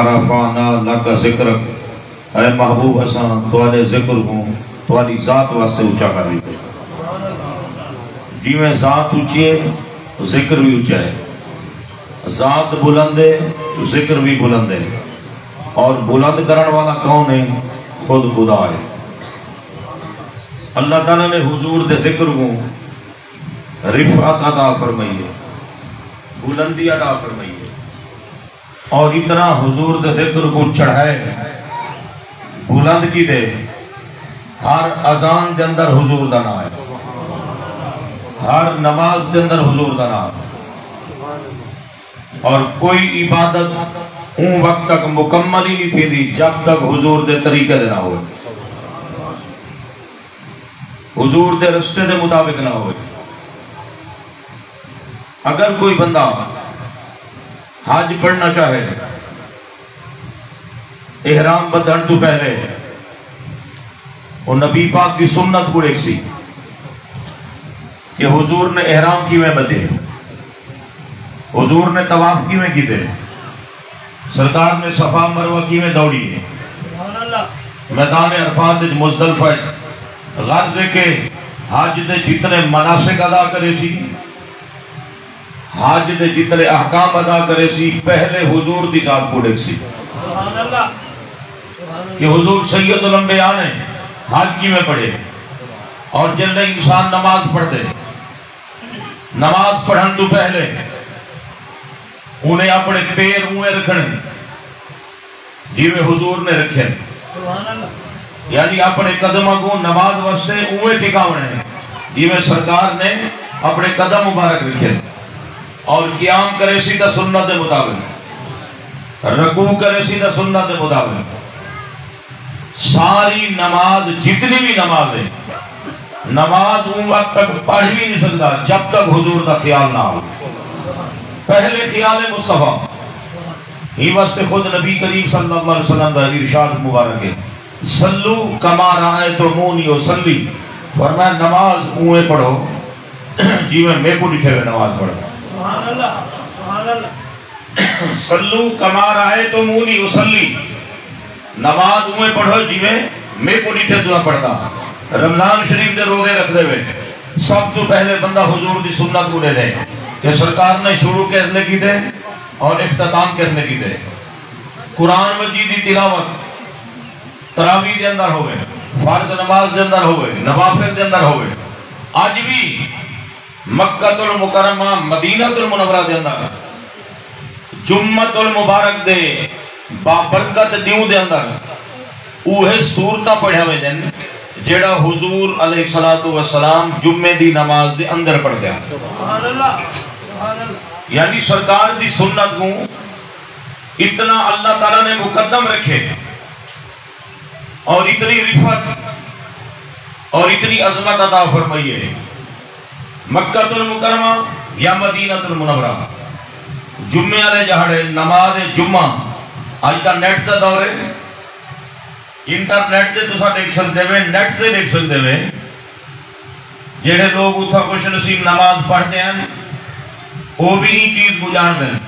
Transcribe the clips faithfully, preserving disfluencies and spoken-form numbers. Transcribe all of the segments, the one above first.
رفعنا لک ذکرک، اے محبوب، اساں تہاݙے ذکر کوں تہاݙی ذات واسطے اچا کر ݙتے۔ جیویں ذات اچی ہے، ذکر وی اچا ہے۔ ذات بلند ہے، ذکر وی بلند ہے۔ اور بلند کرݨ والا کون ہے؟ خود خدا ہے۔ اللہ تعالیٰ نے حضور دے ذکر کوں رفعت عطا فرمائی ہے، بلندی عطا فرمائی ہے۔ اور اتنا حضور دے ذکر کوں چڑھائے، بلند کیتے، ہر اذان دے اندر حضور دا نام ہے، ہر نماز دے اندر حضور دا نام ہے۔ اور کوئی عبادت اوں وقت تک مکمل ہی نہیں تھیندی جب تک حضور دے طریقے دے نہ ہوئے، حضور دے رستے دے مطابق نہ ہوئے۔ اگر کوئی بندہ حج پڑھنا چاہے، احرام بدھن تو پہلے وہ نبی پاک دی سنت کوں ݙیکھسی کہ حضور نے احرام کیویں بدھے، حضور نے طواف کیویں کیتے، سرکار نے صفا مروہ کیویں دوڑی ہے، میدان عرفات وچ، مزدلفہ وچ۔ غرض ہے کہ حج دے جتنے مناسک ادا کریسی، حج دے جتنے احکام ادا کریسی، پہلے حضور دی ذات کوں ݙیکھسی کہ حضور سید الانبیاء نے حج کیویں پڑھے۔ اور جیلے انسان نماز پڑھدے، نماز پڑھݨ توں پہلے انہیں اپݨے پیر اونویں رکھݨے جیویں حضور نے رکھے، یعنی اپݨے قدماں کوں نماز واسطے اونویں ٹکاوݨے جیویں سرکار نے اپݨے قدم مبارک رکھے۔ اور قیام کریسی تاں سنت دے مطابق، رکوع کریسی تاں سنت دے مطابق۔ ساری نماز، جتنی بھی نماز ہے، نماز اوں وقت تک پڑھ بھی نہیں سکدا جب تک حضور دا خیال نہ ہو۔ پہلے خیال مصطفیٰ۔ ہی واسطے خود نبی کریم صلی اللہ علیہ وسلم دا ارشاد مبارک ہے، "صلوا کما رأیتمونی اصلی"، فرمایا، "نماز اونویں پڑھو جیویں میکوں ݙٹھے ہوئے نماز پڑھو۔" صلوا کما رأیتمونی اصلی، نماز اونویں پڑھو جیویں میکوں ݙٹھے تساں پڑھدا۔ رمضان شریف دے روزے رکھدے وے، سب توں پہلے بندہ حضور دی سنت کوں ݙیکھے کہ سرکار نے شروع کیندے کیتے اور اختتام کیندے کیتے۔ قرآن مجید دی تلاوت تراویح دے اندر ہووے، فرض نماز دے اندر ہووے، نوافل دے اندر ہووے، اڄ وی مکۃ المکرمہ، مدینۃ المنورہ دے اندر جمعۃ المبارک دے بابرکت ݙینہوں دے اندر اوہے سورتاں پڑھیاں ویندن جیڑھا حضور علیہ الصلوۃ والسلام جمعے دی نماز دے اندر پڑھدے ہن۔ یعنی سرکار دی سنت کوں اتنا اللہ تعالیٰ نے مقدم رکھے اور اتنی رفعت اور اتنی عظمت عطا فرمائی ہے۔ مکۃ المکرمہ یا مدینۃ المنورہ، جمعے والے ݙیہاڑے نماز جمعہ، اڄ دا نیٹ دا دور ہے، انٹرنیٹ تے تساں ݙیکھ سڳدے وے، نیٹ تے ݙیکھ سڳدے وے، جیڑھے لوگ اتھاں خوش نصیب نماز پڑھدے ہن، او وی ایں چیز کوں ڄاݨدن۔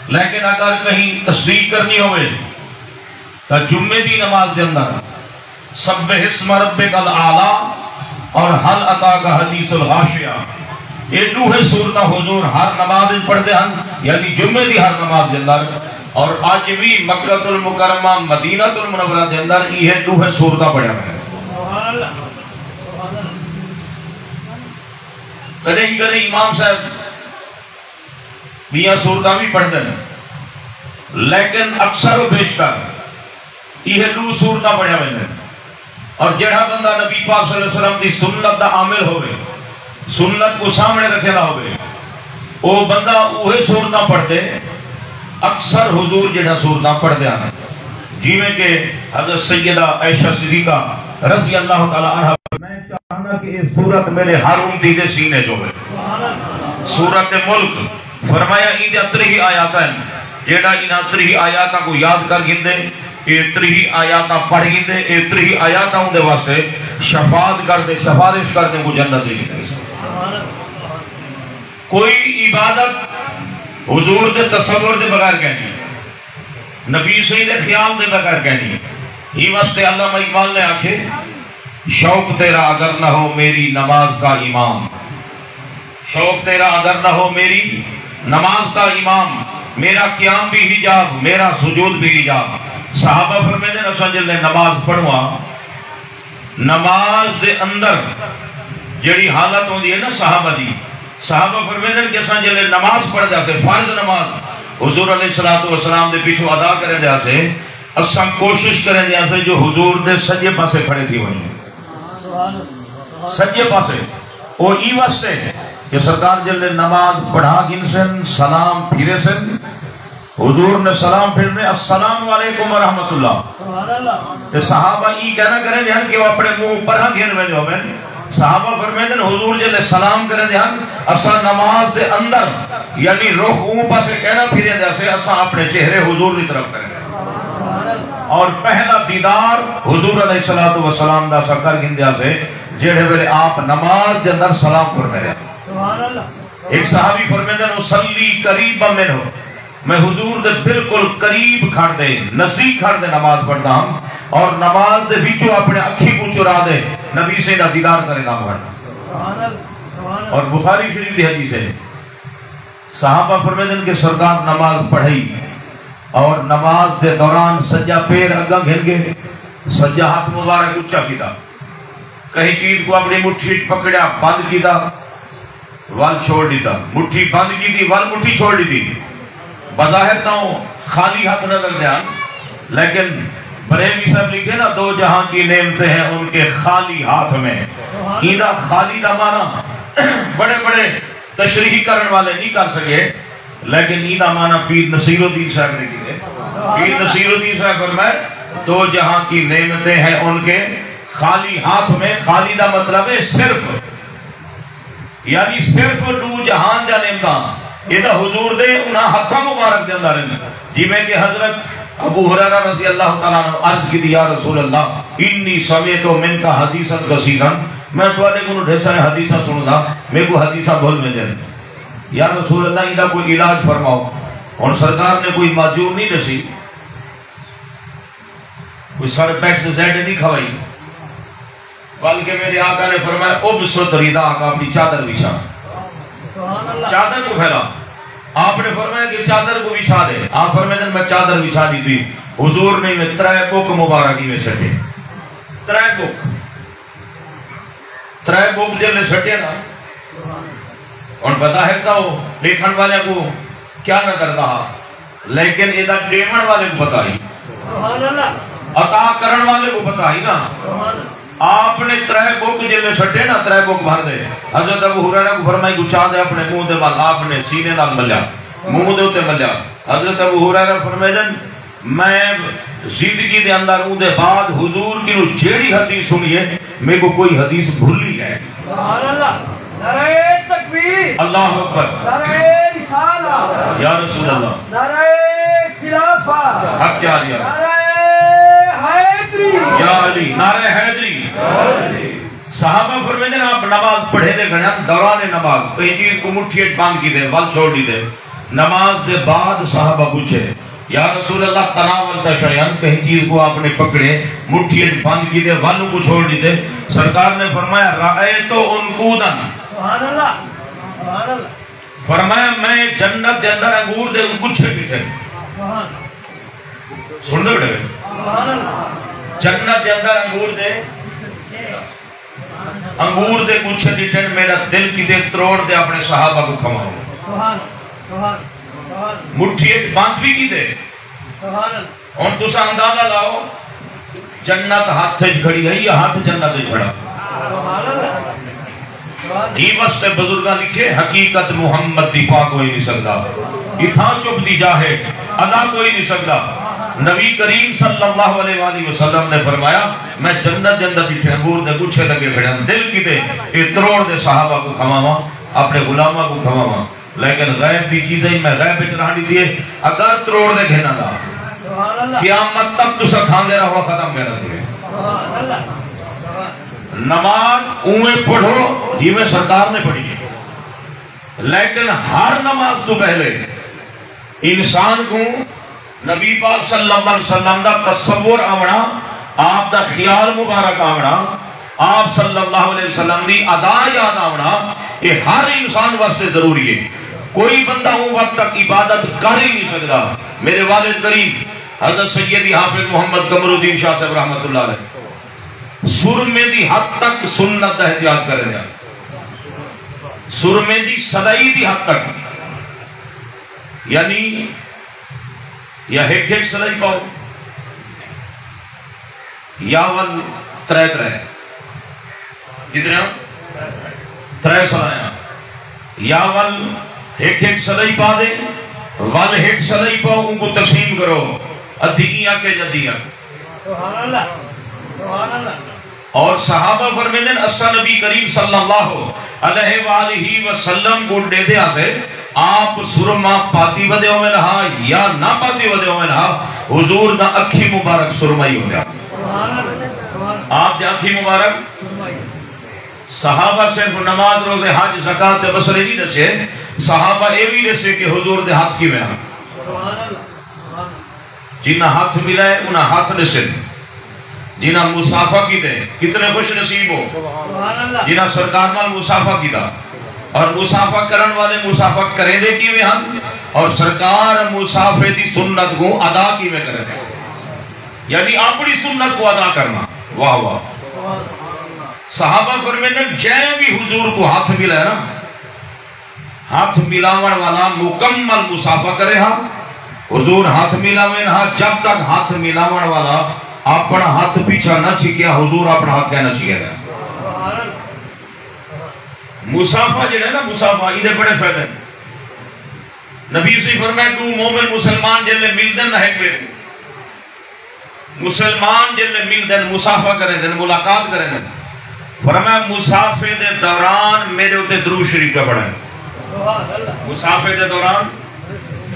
لیکن اگر کہیں تصدیق کرنی ہووے تاں جمعے دی نماز دے اندر سبح اسم ربک الاعلی اور هل اتاک حدیث الغاشیہ، اے ݙوہیں سورتاں حضور ہر نماز وچ پڑھدے ہن، یعنی جمعے دی ہر نماز دے اندر۔ اور اڄ وی مکۃ المکرمہ، مدینۃ المنورہ دے اندر ایہے ݙوہیں سورتاں پڑھیاں ویندن۔ کݙہیں کݙہیں امام صاحب ٻیاں سورتاں وی پڑھدن، لیکن اکثر و بیشتر ایہے ݙو سورتاں پڑھیاں ویندن۔ اور جیڑھا بندہ نبی پاک صلی اللہ علیہ وسلم دی سنت دا عامل ہووے، سنت کوں سامݨے رکھیندا ہووے، او بندہ اوہے سورتاں پڑھدے، اکثر حضور جیڑھا سورتاں پڑھدے ہن، جیویں کہ حضرت سیدہ عائشہ صدیقہ رضی اللہ تعالیٰ عنہا، میں چاہنداں کہ اے سورت میݙے ہر امتی دے سینے چ ہووے۔ سورت ملک، فرمایا، ایندیاں تریہہ آیاتاں ہن، جیڑھا انہاں تریہہ آیاتاں کوں یاد کر گھندے، اے تریہہ آیاتاں پڑھ گھندے، اے تریہہ آیاتاں اوندے واسطے شفاعت کر ݙے، سفارش کر ݙے، کوں جنت دے گھندے۔ کوئی عبادت حضور دے تصور دے بغیر کائنی۔ نبی سئیں دے خیال دے بغیر کائنی۔ ہی واسطے علامہ اقبال نے آکھے، شوق تیرا اگر نہ ہو میری نماز کا امام، شوق تیرا اگر نہ ہو میری نماز کا امام، میرا قیام بھی حجاب، میرا سجود بھی حجاب۔ صحابہ فرمیندے، اساں جلے نماز پڑھواں، نماز دے اندر جڑی حالت ہوندی ہے نا صحابہ دی، صحابہ فرمیندن کہ اساں جلے نماز پڑھدا سے، فرض نماز حضور علیہ الصلوۃ والسلام دے پیچھوں ادا کریندے سے، اساں کوشش کریندے سے جو حضور دے سجے پاسے کھڑے تھی ونجوں، سجے پاسے۔ او ای واسطے کہ سرکار جلے نماز پڑھا گھنسن، سلام پھیرے سن، حضور نے سلام پھرنے، السلام علیکم ورحمۃ اللہ۔ تے صحابہ ای کہنا کریں جان کہ وہ اپنے منہ پر ہاں گھن میں جو میں۔ صحابہ فرمیندن، حضور جلے سلام کریں جان، اساں نماز دے اندر، یعنی رخ اون پاسے کہنا پھریں دے اسے، اساں اپنے چہرے حضور دی طرف کریں۔ اور پہلا دیدار حضور علیہ الصلوۃ والسلام دا اساں کر گھندے اسے، جیڑھے ویلے آپ نماز دے اندر سلام فرمائے۔ ایک صحابی فرمیندن، اصلی قریبا منہ، میں حضور دے بالکل قریب کھڑ دے، نزدیک کھڑ دے نماز پڑھدا ہم، اور نماز دے وچوں اپنے اکھیں کوں چرا دے نبی سئیں دا دیدار کریندا ہم۔ اور بخاری شریف دی حدیث ہے، صحابہ فرمیندن کہ سرکار نماز پڑھائی اور نماز دے دوران سجا پیر اگاں گھن گئے، سجا ہتھ مبارک اچا کیتا، کہیں چیز کوں اپنی مٹھی وچ پکڑیا، بند کیتا، ول چھوڑ ݙتا۔ مٹھی بند کیتی، ول مٹھی چھوڑ ݙتی۔ بظاہر تاں او خالی ہتھ نظر دے ہن، لیکن بریلوی صاحب لکھے نا، دو جہاں کی نعمتیں ہیں ان کے خالی ہاتھ میں۔ ایندا خالی دا معنی بڑے بڑے تشریح کرݨ والے نہیں کر سڳے، لیکن ایندا معنی پیر نصیر الدین صاحب نے کیتے۔ پیر نصیر الدین صاحب فرمائے، دو جہاں کی نعمتیں ہیں ان کے خالی ہاتھ میں۔ خالی دا مطلب ہے صرف، یعنی صرف ݙو جہان دیاں نعمتاں، اے تاں حضور دے انہاں ہتھاں مبارک دے اندر ہن۔ جیویں کہ حضرت ابو ہریرہ رضی اللہ تعالیٰ عنہ عرض کیتی، یا رسول اللہ، انی سمعت منک حدیثا کثیرا، میں تہاݙے کولوں ڈھیر سارے حدیثاں سݨدا، میکوں حدیثاں بھل ویندین۔ یا رسول اللہ، ایندا کوئی علاج فرماؤ۔ ہݨ سرکار نے کوئی معجون نہیں ݙسی، کوئی سر بیکس زیڈ نہیں کھوائی، بلکہ میرے آقا نے فرمایا، ابسط رداک، اپنی چادر بچھا، چادر کو پھیلا۔ آپ نے فرمایا کہ چادر کو بچھا دے۔ آپ فرمائے، میں چادر بچھا دی تھی۔ حضور نے میں ترے بک مبارک میں سٹے، ترے بک، ترے بک جلے سٹے نا، ہݨ بظاہر تاں او ݙیکھݨ والے کو کیا نظر دا، لیکن اے دا ݙیوݨ والے کو پتہ ہی، عطا کرݨ والے کو پتہ ہی نا۔ آپ نے ترے بک جلے سٹے نا، ترے بک بھر دے، حضرت ابو ہریرہ کو فرمائی، گچا دے اپنے منہ دے ول۔ آپ نے سینے نال ملیا، منہ دے اتے ملیا۔ حضرت ابو ہریرہ فرمیندن، میں زندگی دے اندر اون دے بعد حضور کنوں جیڑھی حدیث سنی ہے، میکوں کوئی حدیث بھلی ہے۔ سبحان اللہ۔ نعرہ تکبیر۔ اللہ اکبر۔ نعرہ رسالہ۔ یا رسول اللہ۔ نعرہ خلافہ۔ حق جا دیا۔ نعرہ حیدری۔ یا علی، نعرہ حیدری۔ صحابہ فرمیندن، آپ نماز پڑھیندے کھڑے ہن، دوران نماز کہیں چیز کو مٹھی وچ بند کیتے، ول چھوڑ ݙتے۔ نماز دے بعد صحابہ پوچھے، یا رسول اللہ، تناولت شیئا، کہیں چیز کو آپ نے پکڑے، مٹھی وچ بند کیتے، ول کو چھوڑ ݙتے۔ سرکار نے فرمایا، رأیت عنقودا۔ سبحان اللہ، سبحان اللہ۔ فرمایا، میں جنت دے اندر انگور دے گچھے ݙٹھے۔ سبحان اللہ۔ سݨدے بیٹھے؟ سبحان اللہ۔ جنت دے اندر انگور دے، انگور دے گچھے ݙٹھن، میرا دل کیتے تروڑ دے اپنے صحابہ کو کھواؤں۔ سبحان، سبحان، سبحان۔ مٹھی وچ بند بھی کیتے۔ سبحان اللہ۔ ہݨ تساں اندازہ لاؤ، جنت ہتھ وچ کھڑی ہے یا ہتھ جنت وچ کھڑا؟ سبحان اللہ۔ ایں واسطے بزرگاں لکھے، حقیقت محمد دی پا کوئی نہیں سڳدا، اتھاں چپ دی جاہے ادا کوئی نہیں سڳدا۔ نبی کریم صلی اللہ علیہ وآلہ وسلم نے فرمایا، میں جنت دے اندر ݙٹھے انگور دے گچھے لڳے کھڑے ہن، دل کیتے اے تروڑ دے صحابہ کو کھواواں، اپنے غلاماں کو کھواواں، لیکن غیب دی چیزیں میں غیب وچ رہݨ ݙتی ہے، اگر تروڑ دے گھن آندا، قیامت تک تساں کھاندے رہو، ختم کائنا تھیوے۔ نماز اونویں پڑھو جیویں سرکار نے پڑھی ہے، لیکن ہر نماز توں پہلے انسان کوں نبی پاک صلی اللہ علیہ وسلم دا تصور آوݨا، آپ دا خیال مبارک آوݨا، آپ صلی اللہ علیہ وسلم دی ادا یاد آوݨا، اے ہر انسان واسطے ضروری ہے۔ کوئی بندہ اوں وقت تک عبادت کر ہی نہیں سکدا۔ میرے والد قریب حضرت سیدی حافظ محمد قمر الدین شاہ صاحب رحمۃ اللہ علیہ سرمے دی حد تک سنت دا احتیاط کرے رہیا، سرمے دی سلائی دی حد تک، یعنی یا ہک ہک سلائی پاؤ، یا ول ترے ترے، کتنے؟ ترے سلائیاں۔ یا ول ہک ہک سلائی پا دے، ول ہک سلائی پاؤ، ان کو تقسیم کرو، ادھی کی آکے جدی آکے۔ اور صحابہ فرمیندن، اساں نبی کریم صلی اللہ علیہ وآلہ وسلم کو ݙیدھے ہاسے، آپ سرما پاتی ودے ہوون ہا یا نہ پاتی ودے ہوون ہا، حضور دا اکھی مبارک سرمائی ہوندا۔ آپ دے اکھی مبارک۔ صحابہ صرف نماز، روزے، حج، زکوٰۃ تے مسئلے نہیں ݙسے، صحابہ اے وی ݙسے کہ حضور دے ہتھ کیویں ہن۔ جنہاں ہتھ ملائے، انہاں ہتھ ݙسن۔ جنہاں مصافحہ کیتے، کتنے خوش نصیب ہو۔ جنہاں سرکار نال مصافحہ کیتا۔ اور مصافحہ کرݨ والے مصافحہ کریندے کیویں ہن؟ اور سرکار مصافحے دی سنت کو ادا کیویں کریندے؟ یعنی اپݨی سنت کو ادا کرنا۔ واہ واہ۔ صحابہ فرمیندن، جیں وی حضور کو ہتھ ملائے نا، ہتھ ملاوݨ والا مکمل مصافحہ کرے ہا۔ حضور ہتھ ملاون ہا، جب تک ہتھ ملاوݨ والا اپݨا ہتھ پیچھا نہ چھکیا، حضور اپݨا ہتھ کائنی چھکیا۔ مصافحہ جڑا ہے نا، مصافحہ، ایندے بڑے فائدے ہیں۔ نبی صلی اللہ علیہ وسلم فرمایا، ݙو مومن مسلمان جیلے ملدن نہ ہک ٻئے کوں، مسلمان جیلے ملدن، مصافحہ کریندن، ملاقات کریندن، فرمایا، مصافحے دے دوران میݙے اتے درود شریف پیا پڑھن۔ مصافحے دے دوران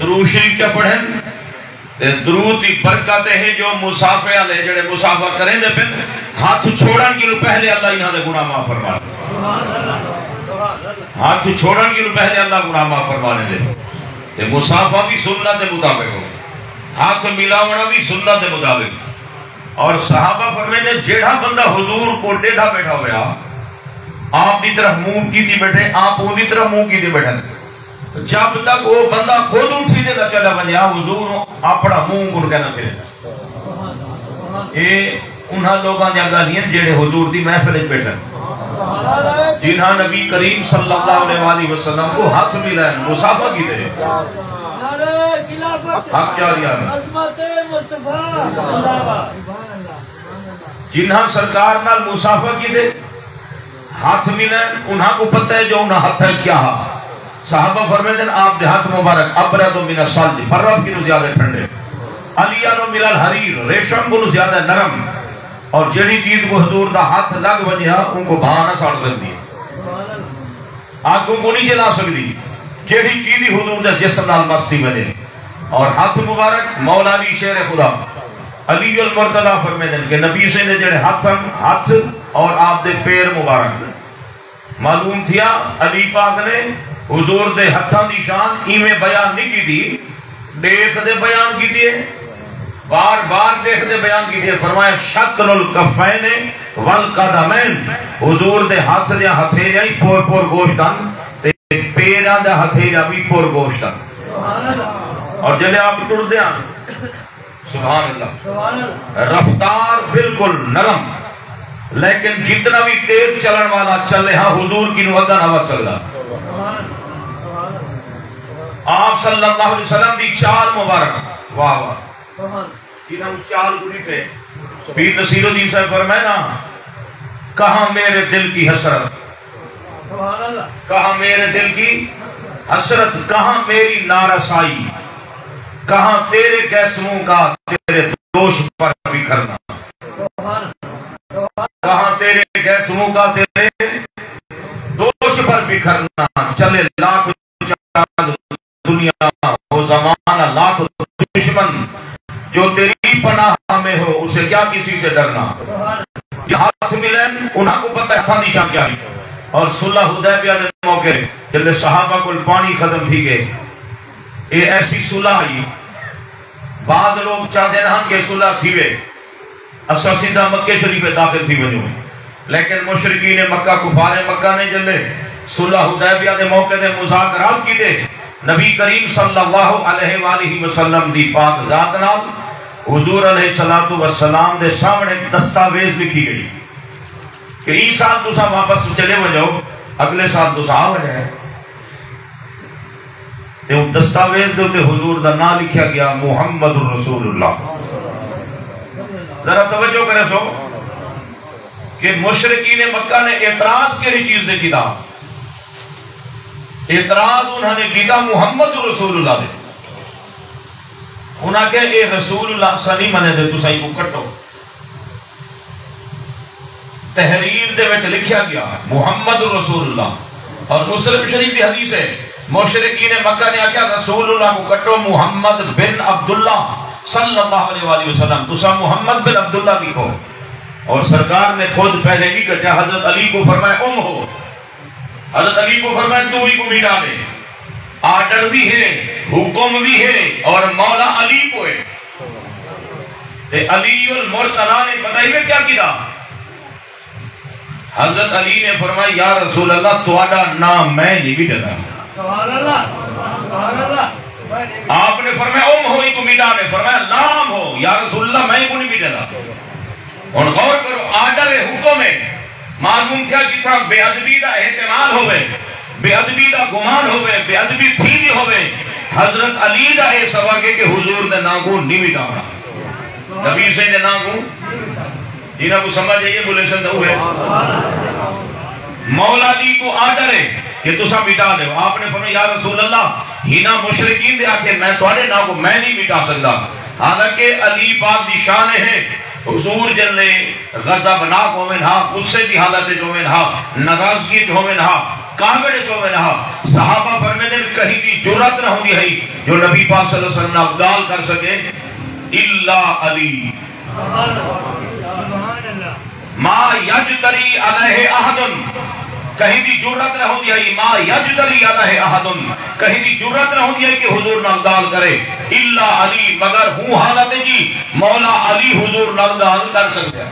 درود شریف پیا پڑھن۔ تے درود دی برکت اے ہے جو مصافحے والے جڑے مصافحہ کریندے پن، ہتھ چھوڑن کنوں پہلے اللہ انہاں دے گناہ معاف فرما ݙے۔ ہتھ چھوڑن کنوں پہلے اللہ گناہ معاف فرما ݙیندے۔ تے مصافحہ وی سنت دے مطابق ہو، ہتھ ملاوݨا وی سنت دے مطابق۔ اور صحابہ فرمیندے، جیڑھا بندہ حضور کو ݙیدھا ٻیٹھا ہویا، آپ دی طرف منہ کیتی ٻیٹھے، آپ اوندی طرف منہ کیتی ٻیٹھن، جب تک او بندہ خود اٹھی تے نہ چلا ونڄے، حضور اپݨا منہ کن کے نہ پھرے۔ اے انہاں لوکاں دیاں ڳالھیں ہن جیڑھے حضور دی محفل وچ ٻیٹھن، جنہاں نبی کریم صلی اللہ علیہ وآلہ وسلم کو ہتھ ملائن، مصافحہ کیتے۔ نعرہ خلافت، حق جاری آ۔ عظمت مصطفیٰ۔ جنہاں سرکار نال مصافحہ کیتے، ہتھ ملن، انہاں کوں پتہ ہے جو انہاں ہتھاں وچ کیا ہا۔ صحابہ فرمیندن، آپ دے ہتھ مبارک ابرد من الثلج، برف کنوں زیادہ ٹھنڈے، الین من الحریر، ریشم کنوں زیادہ نرم، اور جیڑھی چیز کو حضور دا ہتھ لگ ونڄے ہا، اون کو بھاہ نہ ساڑ سڳدی ہے، اگ اون کو نہیں جلا سڳدی، جیڑھی چیز ہی حضور دے جسم نال مس تھی ونڄے۔ اور ہتھ مبارک مولا علی شیر خدا علی المرتضی فرمیندن کہ نبی سئیں دے جڑے ہتھ ہن، ہتھ اور آپ دے پیر مبارک۔ معلوم تھیا علی پاک نے حضور دے ہتھاں دی شان ایویں بیان نہیں کیتی، ݙیکھ دے بیان کیتی ہے، بار بار ݙیکھ دے بیان کیتی ہے۔ فرمایا، شطن الکفین والقدمین، حضور دے ہتھ دیاں ہتھیلیاں ہی پور پور گوشت ہن تے پیراں دا ہتھیلیاں بھی پور گوشت ہن۔ اور جلے آپ ٹردے ہن، سبحان اللہ۔ رفتار بالکل نرم، لیکن جتنا بھی تیز چلن والا چلے ہا، حضور کنوں اگا نہ ودھ سکدا۔ آپ صلی اللہ علیہ وسلم دی چال مبارک، واہ واہ۔ انہاں چال کو ݙٹھے۔ پیر نصیر الدین صاحب فرمائے نا، کہاں میرے دل کی حسرت، کہاں میرے دل کی حسرت، کہاں میری نارسائی، کہاں تیرے گیسوؤں کا تیرے دوش پر بکھرنا، کہاں تیرے گیسوؤں کا تیرے دوش پر بکھرنا، چلے لاکھ چاند دنیا ہو زمانہ لاکھ دشمن، جو تیری پناہ میں ہو اسے کیا کسی سے ڈرنا۔ جے ہتھ ملن، انہاں کو پتہ ہے ہتھاں دی شان کیا ہے۔ اور صلح حدیبیہ دے موقع جلے صحابہ کول پانی ختم تھی گئے، اے ایسی صلح آئی، بعض لوگ چاہندے ہن کہ صلح تھیوے، اساں سدھا مکے شریف وچ داخل تھی ونجوں، لیکن مشرکین مکہ، کفار مکہ نے جلے صلح حدیبیہ دے موقع تے مذاکرات کیتے۔ نبی کریم صلی اللہ علیہ وآلہ وسلم دی پاک ذات نال حضور علیہ الصلوۃ والسلام دے سامنے دستاویز لکھی گئی کہ ایں سال تساں واپس چلے ونجو، اگلے سال تساں آ ونجو۔ تے اوں دستاویز دے اتے حضور دا ناں لکھیا گیا، محمد رسول اللہ۔ ذرا توجہ کرے سو کہ مشرکین مکہ نے اعتراض کیڑھی چیز دے کیتا؟ اعتراض انہاں نے کیتا محمد رسول اللہ دے۔ انہاں کہا، اے رسول اللہ اساں نہیں منے دے، تساں اینکوں کٹو۔ تحریر دے وچ لکھیا گیا محمد رسول اللہ، اور مسلم شریف دی حدیث ہے، مشرکین مکہ نے آکھیا، رسول اللہ کوں کٹو، محمد بن عبداللہ صلی اللہ علیہ وآلہ وسلم، تساں محمد بن عبداللہ لکھو۔ اور سرکار نے خود پہلے نہیں کٹیا، حضرت علی کوں فرمایا، امحو، حضرت علی کوں فرمایا، توں اینکوں مٹا ݙے۔ آرڈر وی ہے، حکم وی ہے، اور مولا علی کوں ہے۔ تے علی المرتضی نے پتہ ہی کیا کیتا؟ حضرت علی نے فرمایا، یا رسول اللہ، تہاݙا ناں میں نہیں مٹیندا۔ سبحان اللہ، سبحان اللہ۔ آپ نے فرمایا، امحو، اینکوں مٹا ݙے۔ فرمایا، لا امحو، یا رسول اللہ، میں اینکوں نہیں مٹیندا۔ ہݨ غور کرو، آرڈر ہے، حکم ہے۔ معلوم تھیا جتھاں بے ادبی دا احتمال ہووے، بے ادبی دا گمان ہووے، بے ادبی تھیندی ہووے، حضرت علی دا اے سبق ہے کہ حضور دے ناں کوں نہیں مٹاوݨا۔ نبی سئیں دے ناں کوں، جنہاں کوں سمجھ آئی ہے، بولے سن تاں اوہے۔ مولا علی کوں آرڈر ہے کہ تساں مٹا ݙیو۔ آپ نے فرمایا، یا رسول اللہ، ہناں مشرکین دے آکھے میں تہاݙے ناں کوں میں نہیں مٹا سڳدا۔ حالانکہ علی پاک دی شان ہے، حضور جلے غضبناک ہوون ہا، غصے دی حالت وچ ہوون ہا، ناراضگی وچ ہوون ہا، کاوڑ وچ ہوون ہا، صحابہ فرمیندن، کہیں دی جرات نہ ہوندی ہئی جو نبی پاک صلی اللہ علیہ وسلم نال ڳالھ کر سڳے، الا علی۔ ما یجتری علیہ احد، کہیں دی جرات نہ ہوندی ہئی، ما یجتری علیہ احد، کہیں دی جرات نہ ہوندی ہئی کہ حضور نال ڳالھ کرے، الا علی، مگر ہوں حالت جی مولا علی حضور نال ڳالھ کر سڳدے۔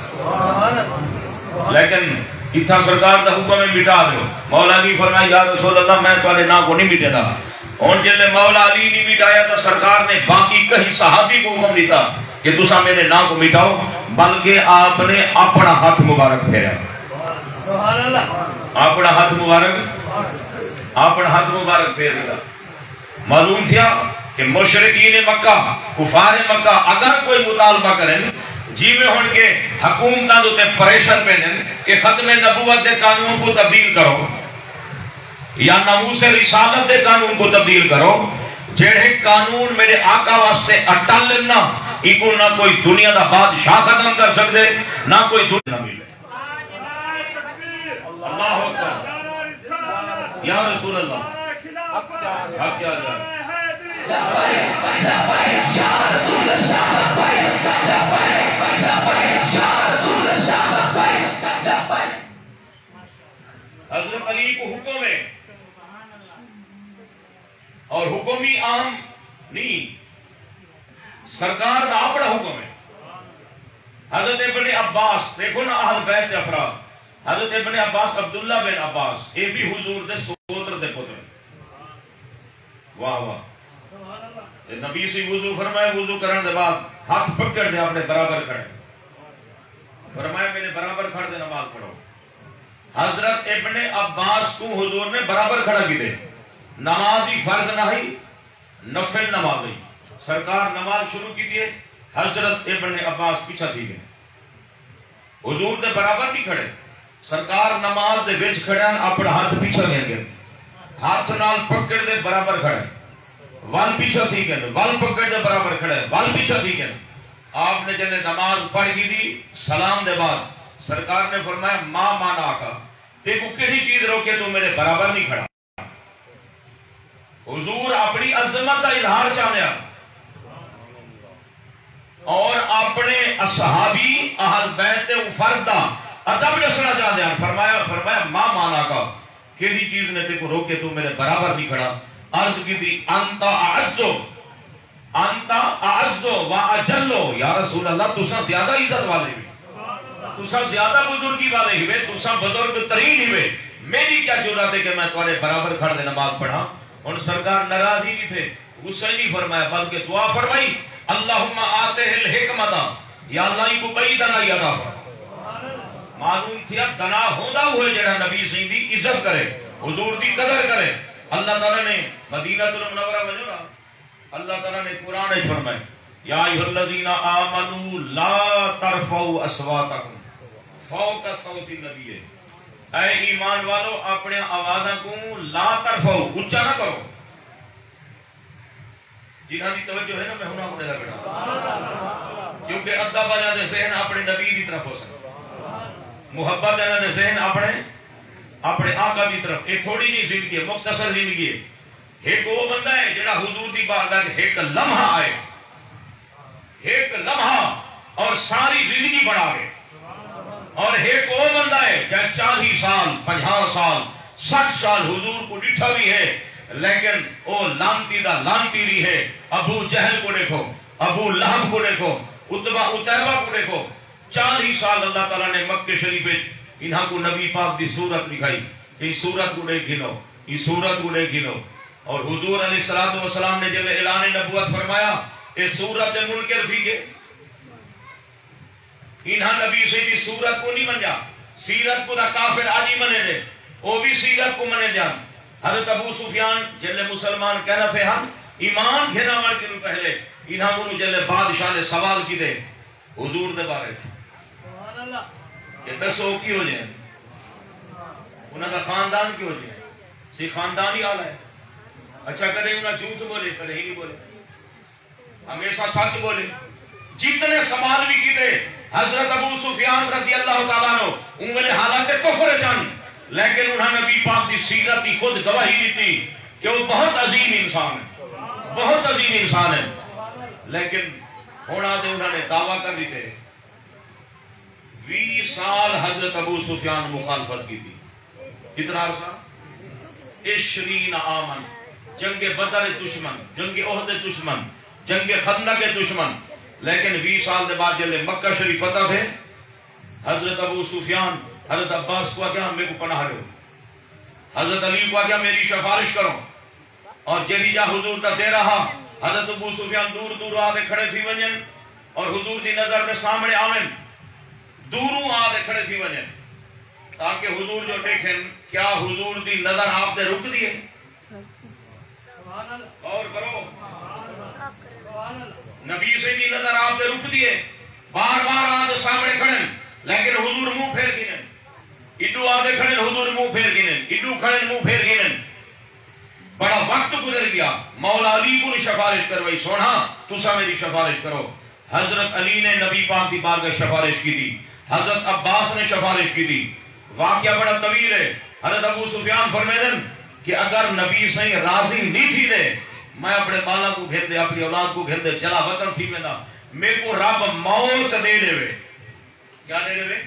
لیکن اتھاں سرکار دا حکم ہے، مٹا ݙیو۔ مولا علی فرمایا، یا رسول اللہ، میں تہاݙے ناں کوں نہیں مٹیندا۔ ہݨ جلے مولا علی نہیں مٹایا تاں سرکار نے باقی کہیں صحابی کوں حکم ݙتا کہ تساں میݙے ناں کوں مٹاؤ، بلکہ آپ نے اپݨا ہتھ مبارک پھیریا۔ اپݨا ہتھ مبارک، اپݨا ہتھ مبارک پھیر ݙتا۔ معلوم تھیا کہ مشرکین مکہ، کفار مکہ اگر کوئی مطالبہ کرن، جیویں ہݨ کہ حکومتاں دے اتے پریشر پیندن کہ ختم نبوت دے قانون کوں تبدیل کرو یا ناموس رسالت دے قانون کوں تبدیل کرو، جیڑھے قانون میݙے آقا واسطے اٹل ہن نا، اینکوں نہ کوئی دنیا دا بادشاہ ختم کر سڳدے، نہ کوئی دنیا ملے۔ اللہ اکبر۔ یا رسول اللہ۔ حق کیا جان۔ حضرت علی کوں حکم ہے اور حکم ہی عام نہیں، سرکار دا اپݨا حکم ہے۔ حضرت ابن عباس، دیکھو نا، اہل بیت دے افراد، حضرت ابن عباس، عبداللہ بن عباس، اے بھی حضور دے سوتر دے پتر۔ واہ واہ۔ تے نبی سی وضو فرمائے، وضو کرݨ دے بعد ہتھ پکڑ تے اپݨے برابر کھڑے، فرمایا، میݙے برابر کھڑ تے نماز پڑھو۔ حضرت ابن عباس کوں حضور نے برابر کھڑا کیتے۔ نماز ہی فرض نہ ہئی، نفل نماز ہئی۔ سرکار نماز شروع کیتی ہے، حضرت ابن عباس پیچھا تھی ڳئے۔ حضور دے برابر نہیں کھڑے۔ سرکار نماز دے وچ کھڑے ہن، اپݨا ہتھ پیچھا گھن ڳئے۔ ہتھ نال پکڑ دے برابر کھڑے۔ ول پیچھا تھی ڳئے، ول پکڑ دے برابر کھڑے، ول پیچھا تھی ڳئے۔ آپ نے جلے نماز پڑھ گھدی، سلام دے بعد سرکار نے فرمایا، ما منعک، تیکوں کیڑھی چیز روکے توں میݙے برابر نہیں کھڑا؟ حضور اپݨی عظمت دا اظہار چاہندے ہن اور اپݨے اصحابی اہل بیت دے اوں فرد دا ادب ݙسݨا چاہندے ہن۔ فرمایا، فرمایا، ما منعک، کیڑھی چیز نے تیکوں روکے توں میݙے برابر نہیں کھڑا؟ عرض کیتی، انت اعز۔ انت اعز و اجل، یا رسول اللہ، تساں زیادہ عزت والے ہوئے، تساں زیادہ بزرگی والے ہوئے، تساں بزرگ ترین ہوئے، میری کیا جرات ہے کہ میں تہاڈے برابر کھڑ کے نماز پڑھاں؟ ہن سرکار ناراض ہی نہیں تھے، غصہ ہی نہیں فرمایا، بلکہ دعا فرمائی، اللہم آتہ الحکمۃ، یا اللہ، اینکوں ٻئی دانائی عطا فرما۔ معلوم تھیا، دانا ہوندا اوہے جیڑھا نبی سئیں دی عزت کرے، حضور دی قدر کرے۔ اللہ تعالیٰ نے مدینہ المنورہ، وجو نا، اللہ تعالیٰ نے قرآن وچ فرمائے، یا ایھا الذین آمنوا لا ترفعوا اصواتکم فوق صوت النبی، اے ایمان والو، اپݨیاں آوازاں کوں لا ترفعوا، اچا نہ کرو۔ جنہاں دی توجہ ہے نا، میں انہاں کوں ݙیہدا ٻیٹھاں، کیونکہ ادب آلیاں دے ذہن اپݨے نبی دی طرف ہوسن، محبت آلیاں دے ذہن اپݨے، اپݨے آقا دی طرف۔ اے تھوڑی جئی زندگی ہے، مختصر زندگی ہے۔ ہک او بندہ ہے جیڑھا حضور دی بارگاہ وچ ہک لمحہ آئے، ہک لمحہ اور ساری زندگی بݨاوے۔ اور ہک او بندہ ہے جیں چالیہہ سال، پنجاہ سال، سٹھ سال حضور کوں ݙٹھا وی ہے، لیکن او لعنتی دا لعنتی وی ہے۔ ابو جہل کوں ݙیکھو، ابو لہب کوں ݙیکھو، عتبہ عتیبہ کوں ݙیکھو، چالیہہ سال اللہ تعالیٰ نے مکے شریف وچ انہاں کوں نبی پاک دی صورت ݙکھائی، ایں صورت کوں ݙیکھ گھنو، ایں صورت کوں ݙیکھ گھنو۔ اور حضور علیہ الصلوۃ والسلام نے جب اعلان نبوت فرمایا، اے صورت دے منکر تھی ڳئے۔ انہاں نبی سئیں دی صورت کوں نہیں منیا، سیرت کوں تاں کافر اڄ ہی منے دے، او وی سیرت کوں منے دے ہن۔ حضرت ابو سفیان جیلے مسلمان کہہ نہ تھے ہن، ایمان گھن آوݨ کنوں پہلے انہاں کوں جیلے بادشاہ نے سوال کیتے، حضور دے بارے کہ ݙسو کیہو جے ہن؟ انہاں دا خاندان کیہو جے ہے؟ سی خاندانی آلا ہے۔ اچھا، کدے انہاں جھوٹ بولے؟ کدے ہی نہیں بولے۔ ہمیشہ سچ بولے۔ جتنے سوال بھی کیتے، حضرت ابو سفیان رضی اللہ تعالیٰ عنہ اوں ویلے حالت کفر وچ ہن، لیکن انہاں نبی پاک دی سیرت دی خود گواہی ݙتی کہ وہ بہت عظیم انسان ہے، بہت عظیم انسان ہے۔ لیکن ہݨ آ تے انہاں نے دعویٰ کر ݙتے، ویہہ سال حضرت ابو سفیان مخالفت کیتی۔ کتنا عرصہ؟ عشرین عاماً۔ جنگ بدر دشمن، جنگ احد دشمن، جنگ خندق دشمن۔ لیکن ویہہ سال دے بعد جلے مکہ شریف فتح تھے، حضرت ابو سفیان حضرت عباس کوں آکھیا، میکوں پناہ ݙیو۔ حضرت علی کوں آکھیا، میری سفارش کرو۔ اور جیڑھی جا حضور دا دیرہ ہا، حضرت ابو سفیان دور دور آ تے کھڑے تھی ونڄن اور حضور دی نظر دے سامݨے آون، دوروں آ تے کھڑے تھی ونڄن، تاکہ حضور جو ݙیکھن، کیا حضور دی نظر آپ تے رکدی ہے؟ غور کرو، نبی سئیں دی نظر آپ تے رکدی ہے؟ بار بار آ تے سامݨے کھڑن، لیکن حضور منہ پھیر گھنن۔ ایݙو آ تے کھڑن، حضور منہ پھیر گھنن، ایݙو کھڑن، منہ پھیر گھنن۔ بڑا وقت گزر ڳیا، مولا علی کوں سفارش کروائی، سوہݨا، تساں میری سفارش کرو۔ حضرت علی نے نبی پاک دی بارگاہ سفارش کیتی۔ حضرت عباس نے سفارش کیتی۔ واقعہ بڑا طویل ہے۔ حضرت ابو سفیان فرمیندن کہ اگر نبی سئیں راضی نہیں تھیندے، میں اپݨے ٻالاں کوں گھن تے، اپݨی اولاد کوں گھن تے جلا وطن تھی ویندا۔ میکوں رب موت ݙے ݙیوے۔ کیا ݙے ݙیوے؟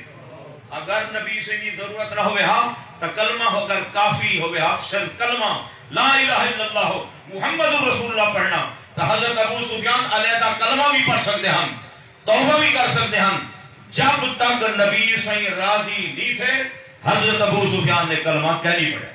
اگر نبی سئیں دی ضرورت نہ ہووے ہا تاں کلمہ، اگر کافی ہووے ہا صرف کلمہ لا الہ الا اللہ محمد رسول اللہ پڑھݨا، تاں حضرت ابو سفیان علیحدہ کلمہ وی پڑھ سڳدے ہن، توبہ وی کر سڳدے ہن۔ جب تک نبی سئیں راضی نہیں تھے، حضرت ابو سفیان نے کلمہ کائنی پڑھیا۔